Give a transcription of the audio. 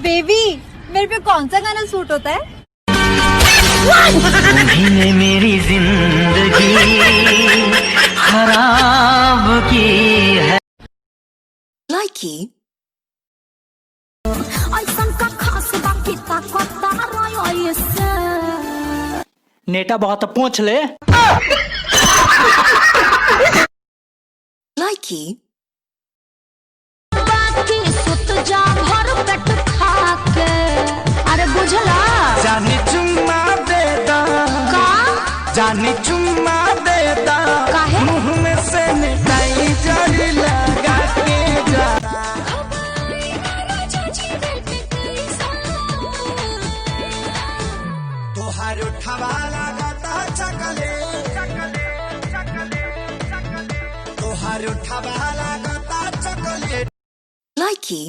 Baby, मेरे पे कौन सा गाना सूट होता है? तुम्ही मेरी जिंदगी खराब की है। Likey. ऐसन का खास बाकी ताकत ऐसे। नेटा बहुत पूछ ले। Likey. बाकी सुत जा भर पेट खा के, अरे बुझला? जानी चुम्मा देता। का? जानी चुम्मा देता। काहे? मुंह में सैनिटाइजर लगा के जा। तोहार उठवा लगाता चकले, तोहार उठवा लगाता चकले। Likey.